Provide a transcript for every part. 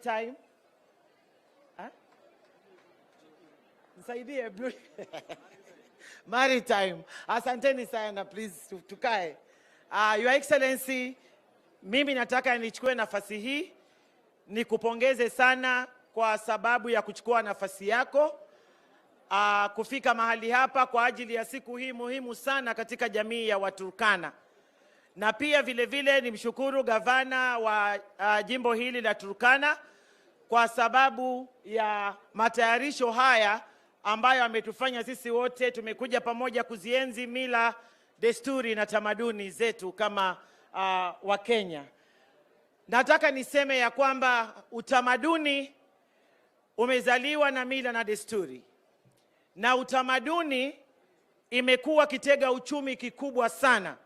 Maritime. Ha? Nisaidie, blue. Maritime. Asanteni sana, please tukae. Your Excellency, mimi nataka nichukue nafasi hii nikupongeze sana kwa sababu ya kuchukua nafasi yako kufika mahali hapa kwa ajili ya siku hii muhimu sana katika jamii ya Waturkana, na pia vile vile nimshukuru gavana wa jimbo hili la Turkana kwa sababu ya matayarisho haya ambayo ametufanya sisi wote tumekuja pamoja kuzienzi mila, desturi na tamaduni zetu kama Wakenya. Nataka niseme ya kwamba utamaduni umezaliwa na mila na desturi, na utamaduni imekuwa kitega uchumi kikubwa sana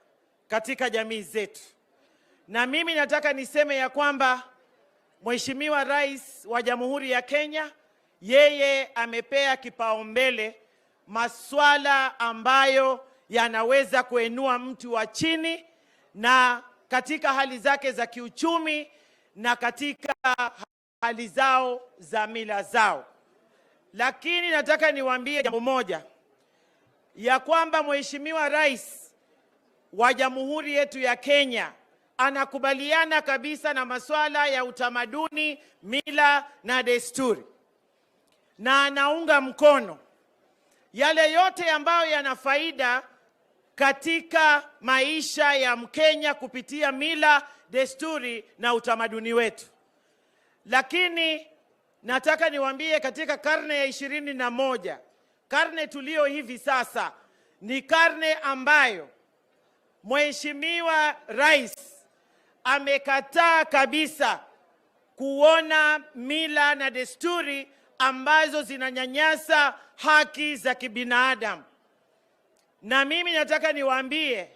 katika jamii zetu. Na mimi nataka niseme ya kwamba Mheshimiwa Rais wa Jamhuri ya Kenya, yeye amepea kipaumbele maswala ambayo yanaweza kuinua mtu wa chini na katika hali zake za kiuchumi na katika hali zao za mila zao. Lakini nataka niwaambie jambo moja, ya kwamba Mheshimiwa Rais wa Jamhuri yetu ya Kenya anakubaliana kabisa na masuala ya utamaduni, mila na desturi, na anaunga mkono yale yote ambayo yana faida katika maisha ya Mkenya kupitia mila, desturi na utamaduni wetu. Lakini nataka niwaambie, katika karne ya 21, karne tulio hivi sasa ni karne ambayo Mheshimiwa Rais amekataa kabisa kuona mila na desturi ambazo zinanyanyasa haki za kibinadamu. Na mimi nataka niwaambie,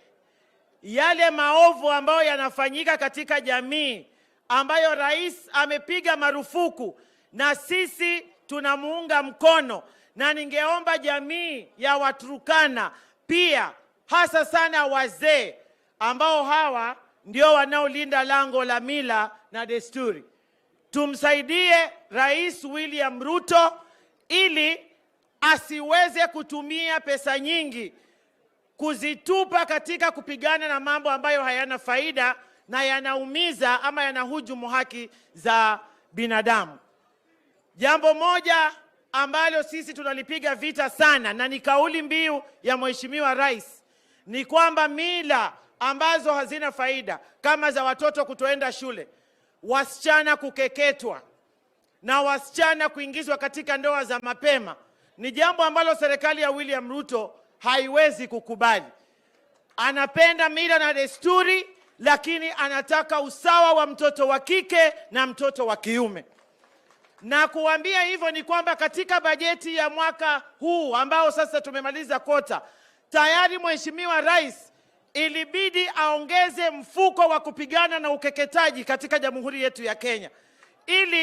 yale maovu ambayo yanafanyika katika jamii ambayo rais amepiga marufuku na sisi tunamuunga mkono, na ningeomba jamii ya Waturkana pia, hasa sana wazee ambao hawa ndio wanaolinda lango la mila na desturi, tumsaidie Rais William Ruto ili asiweze kutumia pesa nyingi kuzitupa katika kupigana na mambo ambayo hayana faida na yanaumiza ama yanahujumu haki za binadamu. Jambo moja ambalo sisi tunalipiga vita sana na ni kauli mbiu ya Mheshimiwa Rais ni kwamba mila ambazo hazina faida kama za watoto kutoenda shule, wasichana kukeketwa na wasichana kuingizwa katika ndoa za mapema ni jambo ambalo serikali ya William Ruto haiwezi kukubali. Anapenda mila na desturi, lakini anataka usawa wa mtoto wa kike na mtoto wa kiume. Na kuambia hivyo ni kwamba katika bajeti ya mwaka huu ambao sasa tumemaliza kota, tayari Mheshimiwa Rais ilibidi aongeze mfuko wa kupigana na ukeketaji katika jamhuri yetu ya Kenya ili